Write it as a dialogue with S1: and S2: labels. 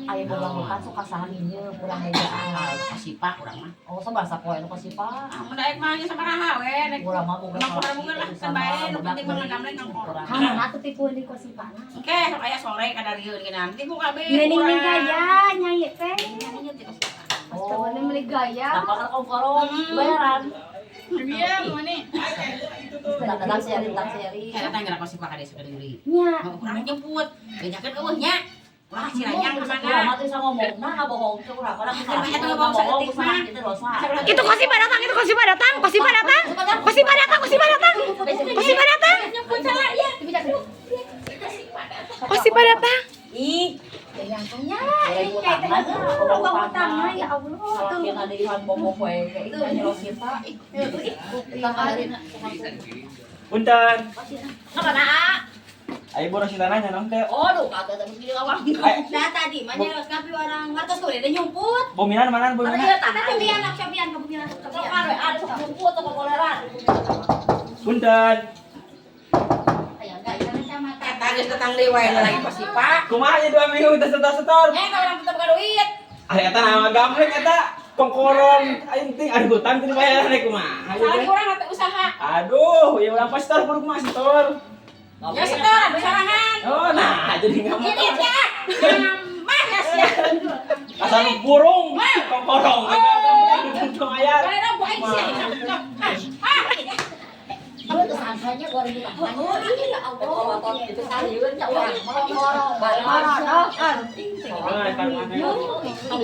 S1: Aya boga bukan suka saha ieu kurang bejaan.
S2: Ah, kasih pak urang mah.
S1: Oh, sabasa poe nu kasih pak.
S2: Ah, mun daek mah nya sabaraha we. Rek
S1: Urang mah boga
S2: Emang kurang mungkin lah, kan bae, nu penting mah ngagamleng kongkorong.
S3: Mana tuh tipu di kosipana.
S2: Oke, sok aya sore kadarieu geunan. Tipu kabeh.
S3: Ngening gaya nyai teh.
S2: Nyanyi ti kosipana.
S3: Pas meuli gaya.
S1: Nah, kalau kongkorong bayaran.
S4: Iya, mana?
S1: Tentang seri, tentang seri.
S2: Eta teh geura kosipa ka desa deui.
S3: Nya.
S2: Oh, urang jemput. Bejakeun eueuh nya. Ulah ciranyang ka
S1: Urang
S2: mana.
S1: mah teh bisa ngomong, nah ngabohong teh urang urang
S2: Kan banyak tuh ngebohong saeutik mah.
S1: Itu dosa.
S5: Itu Kosipa datang, itu Kosipa datang, Kosipa datang, Kosipa datang, Kosipa datang, Kosipa datang,
S2: Nyebut salah ya.
S5: Kosipa datang.
S1: Ih,
S3: Yang punya.
S1: goreng utang mah,
S3: Uang utang mah ya Allah tuh.
S1: Salaki ada Iwan bobo poe kayak itu Rosita. Ih,
S6: Punten.
S1: Mana ah?
S6: Ayo Bu Rosita nanya naon teh.
S1: Oh, duh, kata teh mesti ngawang.
S6: Ay,
S3: Nah tadi mah nyeros ngapi orang ngartos kudu ada nyumput.
S6: Buminan mana
S1: Mana
S6: Buminan?
S1: ieu tanah?
S3: Kapian kapian kapian
S1: Sok we ada sok nyumput atau koleran.
S6: Punten.
S3: Aya gaya kacamata.
S2: Eta geus datang deui wae lagi kosipa.
S6: Kumaha ieu 2 minggu teu setor-setor?
S2: Nya eta urang tetep boga duit.
S6: Ah, eta nama gamleng eta kongkorong aing ting aduh hutang teu dibayar rek kumaha ieu
S2: Salah
S6: teh.
S2: kurang atau usaha.
S6: Aduh, ya urang pas setor kudu kumaha setor.
S2: Ya setor, sorangan.
S6: Oh, nah jadi nggak mau.
S2: Ini ya. Mah ya sia.
S6: Asal nu burung kongkorong gamleng untung ayar.
S2: Karena bu aing sia. Ah.
S1: Ieu teh sangkanya goreng utang.
S3: Oh iya ya Allah.
S1: Itu sarieun nya urang mah ngorong.
S6: Nah,